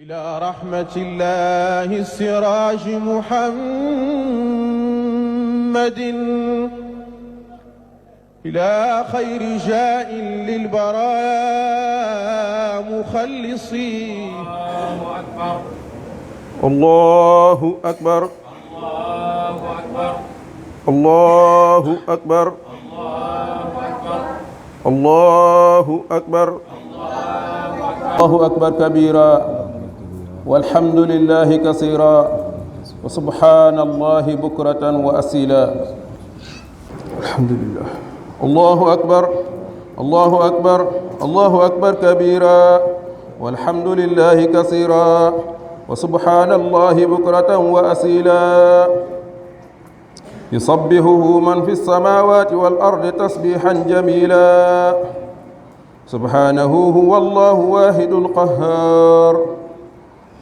إلى رحمة الله السراج محمد إلى خير جاء للبرايا مخلصي. الله أكبر الله أكبر الله أكبر الله أكبر كبيرا والحمد لله كثيرا وسبحان الله بكرة وأصيلا. الحمد لله. الله أكبر الله أكبر الله أكبر كبيرا والحمد لله كثيرا وسبحان الله بكرة وأصيلا. يصبحه من في السماوات والأرض تسبيحا جميلا. سبحانه هو الله واحد القهار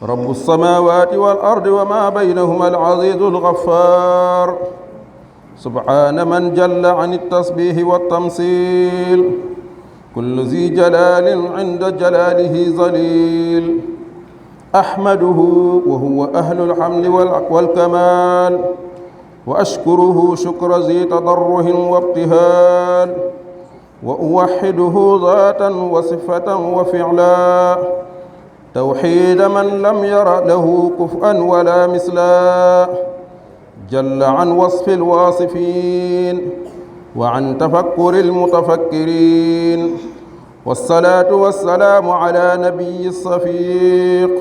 رب السماوات والأرض وما بينهما العزيز الغفار. سبحان من جل عن التسبيح والتمثيل كل ذي جلال عند جلاله ذليل. أحمده وهو أهل الحمد والكمال وأشكره شكر ذي تضره وابتهال وأوحده ذاتا وصفة وفعلا توحيد من لم ير له كفءا ولا مثلا جل عن وصف الواصفين وعن تفكر المتفكرين. والصلاة والسلام على نبي الصفيق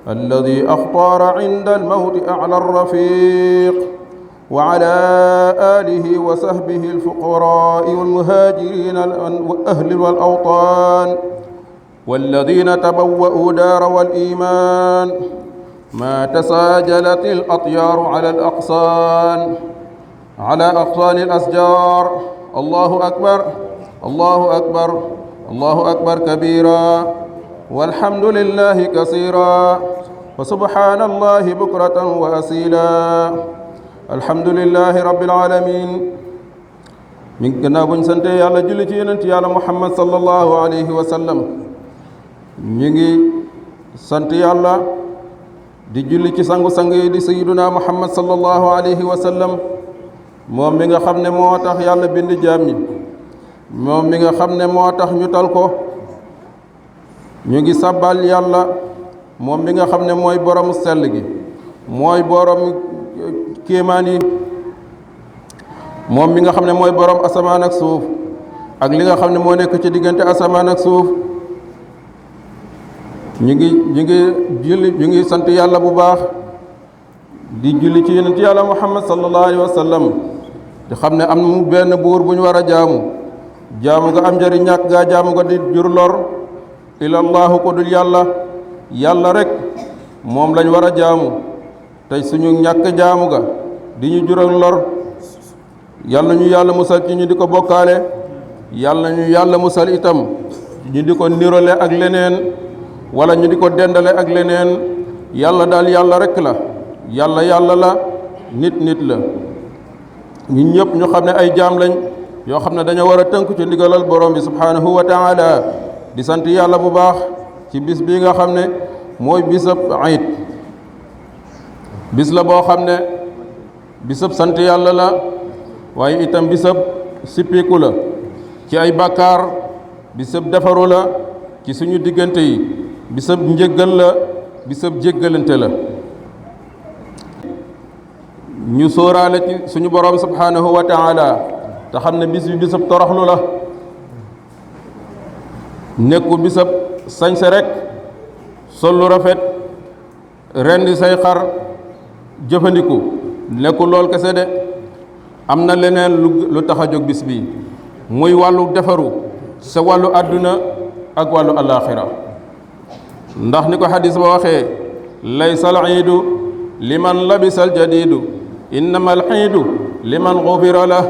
الذي أخطار عند الموت أعلى الرفيق وعلى آله وصحبه الفقراء والمهاجرين والأهل والأوطان والذين تبوأوا دار والإيمان ما تساجلت الأطيار على أغصان الأشجار. الله أكبر الله أكبر الله أكبر كبيرا والحمد لله كثيرا وسبحان الله بكرة وأصيلا. الحمد لله رب العالمين. من gannaaw buñ sante yàlla julli ci yonent yàlla Muhammad sallallahu alayhi wa sallam ñu ngi sant yàlla di julli ci sangu-sang yi di sayyiduna Muhammad sallallahu alayhi wa sallam moom mi nga xam ne moo tax yàlla bind jaam ñi moom mi nga xam ne moo tax ñu tal ko. ñu ngi sabbal yàlla moom mi nga xam ne mooy borom sell gi mooy borom kéemaan yi moom mi nga xam ne mooy borom asamaan ak suuf ak li nga xam ne moo nekk ci diggante asamaan ak suuf. ñu ngi sant yàlla bu baax di julli ci yonent yàlla Muhammad sallallahu alayhi wa sallam di xam ne am mu benn buur bu ñu war a jaamu nga am njëriñ ñàkk gaa jaamu nga di jur lor ilallaahu ko dul yàlla rek moom lañ war a jaamu tey suñu ñàkk jaamu ga di ñu jural lor yàlla ñu yàlla musal ci ñu di ko bokkaale yàlla ñu yàlla musal itam ñu di ko nirole ak leneen wala ñu di ko dendale ak leneen. yàlla daal yàlla rek la yàlla la nit la. ñun ñëpp ñu xam ne ay jaam lañ yoo xam ne dañoo war a tënku ci ndigalal borom bi subhanahu wa taala di sant yàlla bu baax ci bis bii nga xam ne mooy bisab ayit bis la boo xam ne bisab sant yàlla la waaye itam bisab sippiku la ci ay bàkkaar bisab defaru la ci suñu diggante yi bisab njëggal la bisab jéggalante la. ñu sóoraale ci suñu borom subhanahu wa taala te xam ne bis bi bisab toroxlu la nekku bisab sañse rek sol lu rafet rendi say xar jëfandiku nekku lool kese de am na leneen lu tax a jóg bis bi muy wàllu defaru sa wàllu àdduna ak wàllu alaaxira ndax ni ko xadis ba waxee laysa al iidu liman labisa al jadiidu innama al iidu liman gufira la.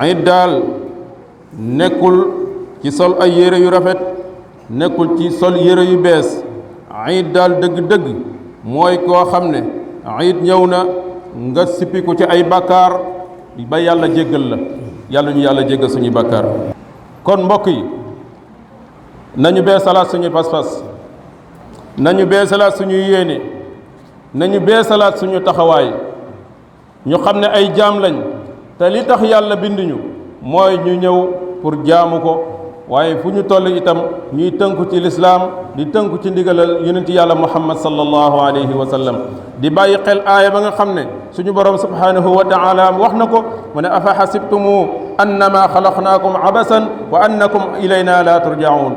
iid daal nekkul ci sol ay yére yu rafet nekkul ci sol yére yu bees. iid daal dëgg-dëgg mooy koo xam ne iid ñëw na nga sippiku ci ay bàkkaar ba yàlla jéggal la yàlla ñu yàlla jéggal suñuy bàkkaar. kon mbokk yi nañu bee salaat suñu pas-pas nañu beesalaat suñu yéene nañu beesalaat suñu taxawaay ñu xam ne ay jaam lañ te li tax yàlla binduñu mooy ñu ñëw pour jaamu ko waaye fu ñu toll itam ñuy tënku ci lislaam di tënku ci ndigalal yonent yàlla muhammad sallallahu alayhi wa sallam di bàyyi xel aaya ba nga xam ne suñu borom subhanahu wa taala wax na ko mu ne afa xasibtumu annama xalaqnaakum abasan wa annakum ilayna la turjaun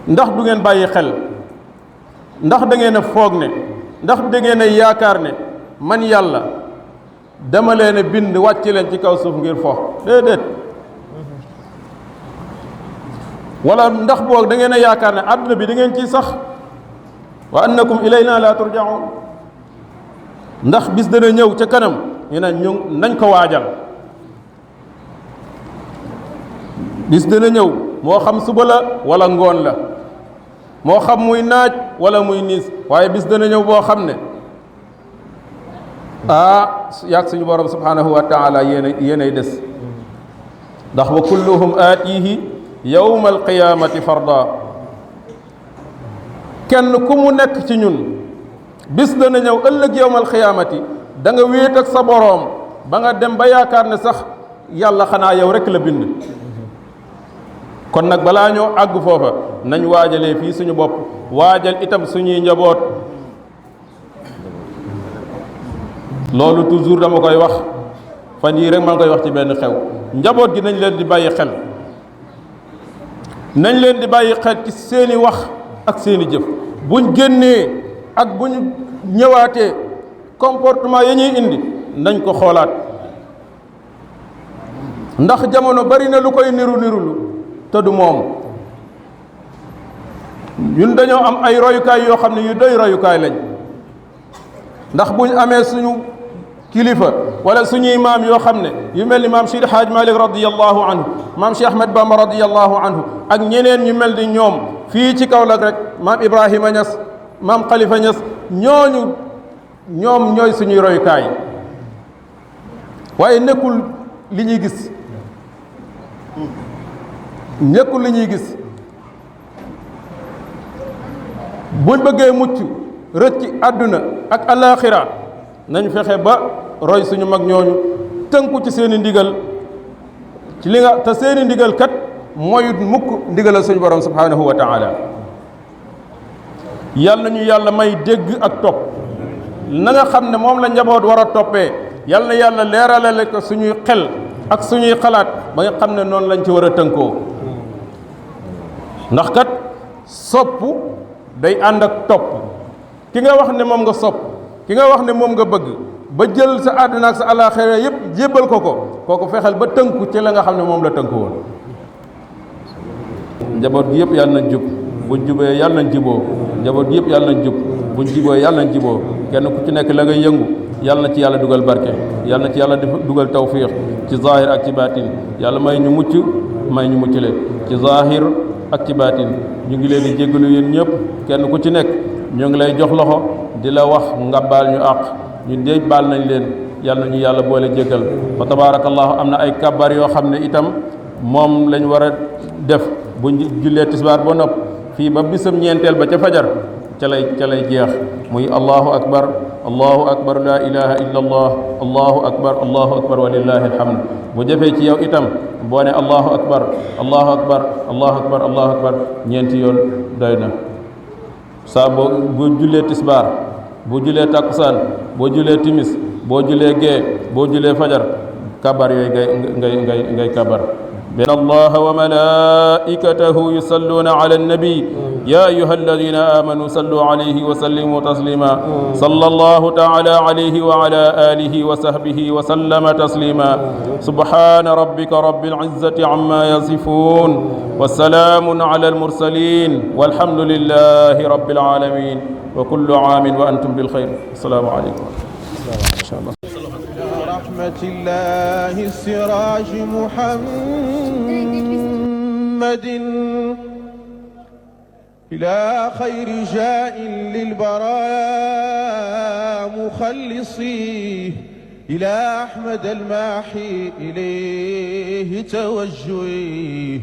ndax du ngeen bàyyi xel ndax da ngeen a foog ne ndax da ngeen a yaakaar ne man yàlla dama leen a bind wàcc leen ci kaw suuf ngir fo déedéet wala ndax boog da ngeen a yaakaar ne àdduna bi da ngeen ciy sax wa annakum ilayna la turjaun ndax bis dana ñëw ca kanam ñu ne ñu nañ ko waajal bis dana ñëw moo xam suba la wala ngoon la moo xam muy naaj wala muy niis waaye bis dana ñëw boo xam ne yàgg suñu borom subhanahu wa taala yéenay des ndax wa kulluhum aatihi yawma alqiyamati farda kenn ku mu nekk ci ñun bis dana ñëw ëllëg yawma alqiyamati da nga wéet ak sa boroom ba nga dem ba yaakaar ne sax yàlla xanaa yow rek la bind kon nag balaa ñoo àgg foofa nañ waajalee fii suñu bopp waajal itam suñuy njaboot loolu toujours dama koy wax fan yii rek maa ngi koy wax ci benn xew njaboot gi nañ leen di bàyyi xel nañ leen di bàyyi xel ci seeni wax ak seeni jëf buñ génnee ak buñ ñëwaatee comportement ya ñuy indi nañ ko xoolaat ndax jamono bari na lu koy nirulu te du moom ñun dañoo am ay royukaay yoo xam ne yu doy royukaay lañ ndax buñ amee suñu kilifa wala suñuy maam yoo xam ne yu mel ni maam Seydi Haaj Malik radiyallahu anhu maam Cheikh Ahmed Bamba radiyallahu anhu ak ñeneen ñu mel ni ñoom fii ci Kaolack rek maam Ibrahima Niass maam Khalifa Niass ñoom ñooy suñuy royukaay waaye nekkul li ñuy gis buñ bëggee mucc rëcc ci àdduna ak alaaxira nañ fexe ba roy suñu mag ñooñu tënku ci seeni ndigal ci li nga te seeni ndigal kat mooyut mukk ndigalal suñu borom subhanahu wa taala yal nañu yàlla may dégg ak topp na nga xam ne moom la njaboot war a toppee yal na yàlla leeralale ko suñuy xel ak suñuy xalaat ba nga xam ne noonu lañ ci war a tënkoo ndax kat sopp day ànd ak topp ki nga wax ne moom nga sopp ki nga wax ne moom nga bëgg ba jël sa àdduna ak sa àllaaxira yépp jébbal ko kooku fexeel ba tënku ci la nga xam ne moom la tënku woon njaboot gi yëpp yàlla nañ jub buñ jubee yàlla nañ jiboo njaboot gi yëpp yàlla nañ jub buñ jiboo yàlla nañ jiboo kenn ku ci nekk la ngay yëngu yàlla na ci yàlla dugal barke yàlla na ci yàlla dugal tawfiix ci zahir ak ci baatin yàlla may ñu mucc may ñu mucc le ci zahir ak ci baatin ñu ngi leen di jéggalu yéen ñëpp kenn ku ci nekk ñoo ngi lay jox loxo di la wax nga baal ñu àq ñu déej baal nañ leen yàlla nañu yàlla boole jéggal fa tabarakallahu am na ay kabar yoo xam ne itam moom lañ war a def bu jullee tisbaar ba nopp fii ba bisam ñeenteel ba ca fajar ca lay jeex muy allahu akbar la ilaha illa allah allahu akbar walillahi alhamd bu jëfee ci yow itam boo ne allahu akbar ñeenti yoon doy na saa boo jullee tisbaar boo jullee takkusaan boo jullee timis boo jullee gee boo jullee fajar kabar yooyu ngay kabar إن الله وملائكته يصلون على النبي يا أيها الذين آمنوا صلوا عليه وسلموا تسليما صلى الله تعالى عليه وعلى آله وصحبه وسلم تسليما سبحان ربك رب العزة عما يصفون والسلام على المرسلين والحمد لله رب العالمين وكل عام وأنتم بالخير السلام عليكم إن شاء الله رحمة الله السراج محمد إلى خير جاء للبرايا مخلصيه إلى أحمد الماحي إليه توجهي